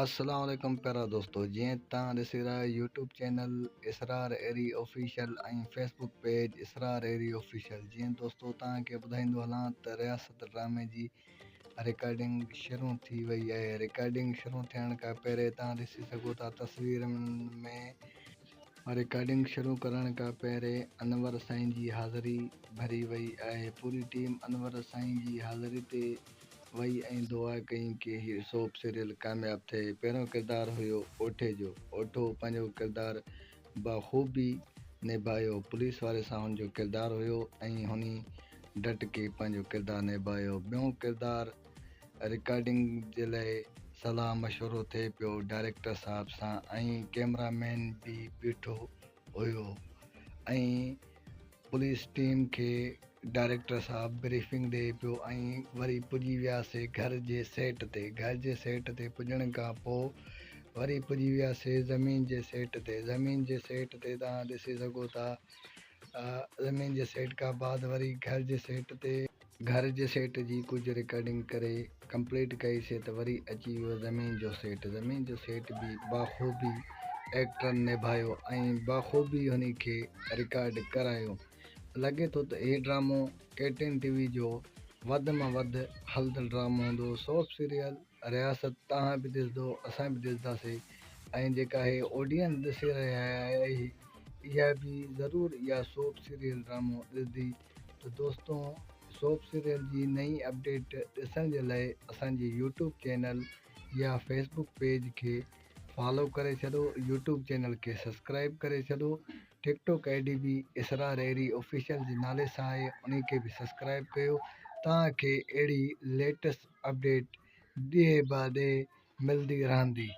السلام عليڪم پيارا دوستو جيئن توهان ڏسي رهيا آهيو YouTube channel Israr Ahri official ۽ Facebook page Israr Ahri official جيئن دوستو توهان کي ٻڌائيندو هلان ته رياست ڊرامي جي رڪارڊنگ شروع ٿي وئي آهي رڪارڊنگ شروع ٿيڻ کان پهرين توهان ڏسي سگهو ٿا تصوير ۾ رڪارڊنگ شروع ڪرڻ کان پهرين انور سائين جي حاضري ڀري وئي آهي پوري ٽيم انور سائين جي حاضري تي وئي ۽ دعا ڪئي ڪي هي سوپ سيريل ڪامياب ٿئي. پهريون ڪردار هيو اوٺي جو. اوٺو پنهنجو ڪردار بخوبي نڀايو. پوليس واري سان هن جو ڪردار هيو ۽ هني ڊٽ ڪي پنهنجو ڪردار نڀايو. ٻيون ڪردار رڪارڊنگ جي لئه صلاح مشورو ٿئي پيو ڊائريڪٽر صاحب سان ۽ ڪيمرا مين به بيٺو هيو ۽ پوليس ٽيم کي ڊائريڪٽر صاحب بريفنگ ڏئي پيو ۽ وري پڄي وياسي گهر جي سيٽ تي گهر جي سيٽ تي پڄڻ کان پو وري پڄي وياسي زمين جي سيٽ تي زمين جي سيٽ تي توهان ڏسي سگهو ٿا زمين جي سيٽ کان بعد وري گهر جي سيٽ تي گهر جي سيٽ جي ڪجهه رڪارڊنگ ڪري ڪمپليٽ ڪئي سي ته وري اچي ويو زمين جو سيٽ زمين جو سيٽ به باخوبي ايڪٽرن نڀايو ۽ باخوبي انهي کي رڪارڊ ڪرايو لڳي ٿو ته هي ڊرامو ڪي ٽين ٽي وي جو وڌ مان وڌ هلندڙ ڊرامو هوندو سوپ سيريل رياست توهان به ڏسندو اسان به ڏسنداسي ۽ جيڪا هي اوڊينس ڏسي رهي آهي اها به ضرور اها سوپ سيريل ڊرامو ڏسندي ته دوستو سوپ سيريل جي نئين اپڊيٽ ڏسڻ جي لاء اسان جي يوٽيوب چينل يا فيسبوڪ پيج کي فالو ڪري ڇڏو يوٽيوب چينل کي سبسڪرائب ڪري ڇڏو ٽڪ ٽاڪ I D به اسرار ايري آفيشل جي نالي سان آهي انهي کي به سبسڪرائب ڪيو توهان کي اهڙي ليٽسٽ اپڊيٽ ڏينهن با ڏينهن ملدي رهندي.